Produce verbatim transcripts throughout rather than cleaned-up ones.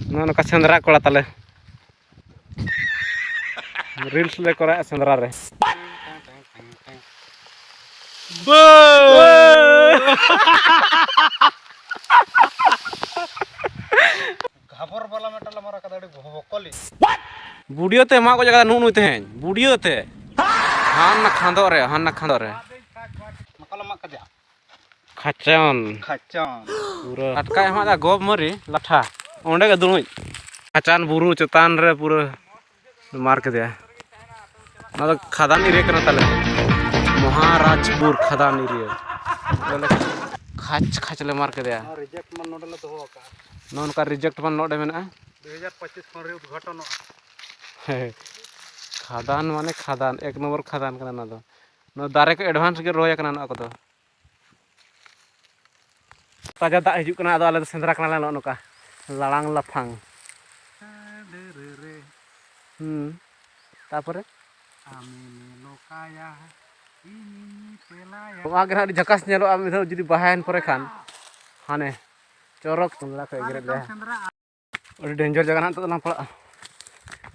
ᱱᱚᱜᱼᱚ ᱱᱚᱝᱠᱟ ᱥᱮᱸᱫᱽᱨᱟ ᱠᱚᱲᱟ ᱛᱟᱞᱮ᱾ ᱨᱤᱞᱥ ᱞᱮ ᱠᱚᱨᱟᱣᱮᱫᱼᱟ ᱥᱮᱸᱫᱽᱨᱟ ᱨᱮ᱾ ᱜᱷᱟᱵᱚᱨ ᱵᱟᱞᱟ ᱢᱤᱫᱴᱟᱝ ᱞᱮ ᱢᱟᱨᱟ ᱠᱟᱫᱟ, ᱟᱹᱰᱤ ᱵᱚᱠᱚᱞᱤ᱾ ᱵᱩᱰᱤᱭᱟᱹ ᱛᱮ ᱮᱢᱟ ᱠᱚ ᱡᱟᱭᱜᱟ ᱱᱩᱜ ᱱᱩᱭ ᱛᱮᱦᱮᱧ, ᱵᱩᱰᱤᱭᱟᱹ ᱛᱮ᱾ ᱦᱟᱱᱱᱟ ᱠᱷᱟᱸᱫᱚᱜ ᱨᱮ, ᱦᱟᱱᱱᱟ ᱠᱷᱟᱸᱫᱚᱜ ᱨᱮ᱾ ᱱᱚᱠᱟ ᱞᱮ ᱢᱟᱜ ᱠᱟᱫᱮᱭᱟ᱾ ᱠᱷᱟᱪᱟᱱ᱾ ᱠᱷᱟᱪᱟᱱ᱾ ᱯᱩᱨᱟᱹ ᱴᱟᱴᱠᱟᱭ ᱮᱢᱟᱜ ᱫᱟ ᱜᱚᱵ ᱢᱟᱹᱨᱤ ᱞᱟᱴᱷᱟ᱾ ᱚᱸᱰᱮ ᱜᱮ ᱫᱩᱲᱩᱡ᱾ ᱠᱷᱟᱪᱟᱱ ᱵᱩᱨᱩ ᱪᱮᱛᱟᱱ ᱨᱮ ᱯᱩᱨᱟᱹ ᱢᱟᱨ ᱠᱮᱫᱮᱭᱟ᱾ ᱚᱱᱟ ᱫᱚ ᱠᱷᱟᱫᱟᱱ ᱮᱨᱤᱭᱟ ᱠᱟᱱᱟ ᱛᱟᱞᱮ᱾ ᱢᱚᱦᱟᱨᱟᱡᱽᱯᱩᱨ ᱠᱷᱟᱫᱟᱱ ᱮᱨᱤᱭᱟ᱾ ᱠᱷᱟᱪ ᱠᱷᱟᱪ ᱞᱮ ᱢᱟᱨ ᱠᱮᱫᱮᱭᱟ᱾ ᱱᱚᱣᱟ ᱨᱤᱡᱮᱠᱴ ᱢᱟ ᱱᱚᱰᱮ ᱞᱮ ᱫᱚᱦᱚ ᱟᱠᱟᱫᱼᱟ᱾ ᱱᱚᱜᱼᱚ ᱱᱚᱝᱠᱟ ᱨᱤᱡᱮᱠᱴ ᱢᱟ ᱱᱚᱰᱮ ᱢᱮᱱᱟᱜᱼᱟ᱾ ᱫᱩ ᱦᱟᱡᱟᱨ ᱯᱚᱸᱪᱤᱥ ᱠᱷᱚᱱ ᱨᱮ ᱩᱫᱽᱜᱷᱟᱴᱚᱱᱚᱜᱼᱟ᱾ ᱦᱮᱸ᱾ ᱠᱷᱟᱫᱟᱱ ᱢᱟᱱᱮ ᱠᱷᱟᱫᱟᱱ, ᱮᱠ ᱱᱚᱢᱵᱚᱨ ᱠᱷᱟᱫᱟᱱ ᱠᱟᱱᱟ ᱱᱚᱣᱟ ᱫᱚ᱾ ᱱᱚᱣᱟ ᱫᱟᱨᱮ ᱠᱚ ᱮᱰᱵᱷᱟᱱᱥ ᱜᱮ ᱨᱚᱦᱚᱭ ᱟᱠᱟᱱᱟ ᱱᱚᱣᱟ ᱠᱚᱫᱚ᱾ ᱛᱟᱡᱟ ᱫᱟᱜ ᱦᱤᱡᱩᱜ ᱠᱟᱱᱟ, ᱟᱫᱚ ᱟᱞᱮ ᱫᱚ ᱥᱮᱸᱫᱽᱨᱟ ᱠᱟᱱᱟᱞᱮ ᱱᱚᱜᱼᱚ ᱱᱚᱝᱠᱟ ᱞᱟᱲᱟᱝ ᱞᱟᱯᱷᱟᱝ᱾ ᱦᱩᱸ, ᱛᱟᱯᱚᱨᱮ? ᱟᱢᱮᱢ ᱱᱚᱠᱟᱭᱟ, ᱤᱧᱤᱧ ᱛᱮᱞᱟᱭᱟ᱾ ᱱᱚᱣᱟ ᱜᱮ ᱱᱟᱦᱟᱜ ᱟᱹᱰᱤ ᱡᱷᱟᱠᱟᱥ ᱧᱮᱞᱚᱜᱼᱟ ᱢᱤᱫ ᱫᱷᱟᱣ ᱡᱩᱫᱤ ᱵᱟᱦᱟᱭᱮᱱ ᱯᱚᱨᱮ ᱠᱷᱟᱱ᱾ ᱦᱟᱱᱮ ᱪᱚᱨᱚᱠ ᱥᱮᱸᱫᱽᱨᱟ ᱠᱚ ᱮᱜᱮᱨᱮᱫ ᱞᱮᱭᱟ᱾ ᱟᱹᱰᱤ ᱰᱮᱧᱡᱟᱨ ᱡᱟᱭᱜᱟ ᱱᱟᱦᱟᱜ ᱱᱤᱛᱚᱜ ᱫᱚ ᱞᱟᱝ ᱯᱟᱲᱟᱜᱼᱟ᱾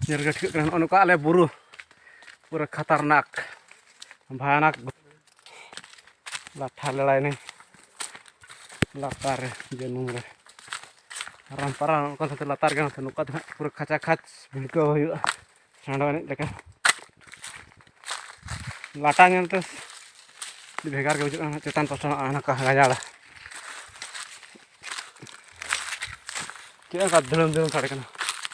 ᱧᱮᱞ ᱜᱮ ᱴᱷᱤᱠᱟᱹᱜ ᱠᱟᱱᱟ ᱱᱚᱜᱼᱚ ᱱᱚᱝᱠᱟ ᱟᱞᱮ ᱵᱩᱨᱩ ᱯᱩᱨᱟᱹ ᱠᱷᱟᱛᱟᱨᱱᱟᱠ, ᱵᱷᱟᱭᱟᱱᱟᱠ᱾ ᱞᱟᱴᱷᱟ ᱞᱮᱲᱟᱭᱱᱟᱹᱧ ᱞᱟᱛᱟᱨ ᱨᱮ, ᱡᱟᱹᱱᱩᱢ ᱨᱮ᱾ ᱨᱟᱢᱯᱟᱨᱟ ᱱᱚᱝᱠᱟ ᱱᱚᱛᱮ ᱞᱟᱛᱟᱨ ᱜᱮ, ᱱᱚᱛᱮ ᱱᱚᱝᱠᱟ ᱫᱚ ᱦᱟᱸᱜ ᱯᱩᱨᱟᱹ ᱠᱷᱟᱪᱟ ᱠᱷᱟᱪ ᱵᱷᱤᱲᱠᱟᱹᱣ ᱦᱩᱭᱩᱜᱼᱟ ᱥᱟᱸᱰᱚ ᱮᱱᱮᱡ ᱞᱮᱠᱟ᱾ ᱞᱟᱴᱟ ᱧᱮᱞᱛᱮ ᱟᱹᱰᱤ ᱵᱷᱮᱜᱟᱨ ᱜᱮ ᱵᱩᱡᱷᱟᱹᱜ ᱠᱟᱱᱟ᱾ ᱪᱮᱛᱟᱱ ᱯᱟᱥᱴᱟ ᱱᱚᱜᱼᱚᱭ ᱱᱚᱝᱠᱟ ᱜᱟᱡᱟᱲ᱾ ᱪᱮᱫ ᱞᱮᱠᱟ ᱫᱷᱟᱹᱲᱟᱹᱢ ᱫᱷᱟᱹᱲᱟᱹᱢ ᱥᱟᱰᱮ ᱠᱟᱱᱟ?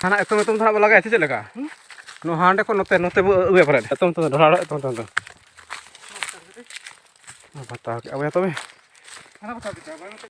ᱦᱟᱱᱟ ᱮᱛᱚᱢ ᱮᱛᱚᱢ ᱫᱚ ᱦᱟᱸᱜ ᱵᱚ ᱞᱟᱜᱟᱭᱟ ᱥᱮ ᱪᱮᱫ ᱞᱮᱠᱟ? ᱦᱩᱸ? ᱱᱚᱣᱟ ᱦᱟᱸᱰᱮ ᱠᱷᱚᱱ ᱱᱚᱛᱮ, ᱱᱚᱛᱮ ᱵᱚ ᱟᱹᱜᱩᱭᱟ ᱯᱟᱞᱮᱫ᱾ ᱮᱛᱚᱢ ᱮᱛᱚᱢ ᱫᱚ, ᱰᱷᱚᱲᱟ ᱰᱷᱚᱲᱟ ᱮᱛᱚᱢ ᱮᱛᱚᱢ ᱫᱚ᱾ ᱵᱟᱛᱟᱣ ᱠᱮᱫᱼᱟ ᱵᱚᱭᱦᱟ ᱛᱚᱵᱮ᱾ ᱦᱟᱱᱟ ᱵᱟᱛᱟᱣ ᱠᱮᱫᱼᱟ, ᱵᱟᱝ ᱢᱤᱫᱴᱮᱡ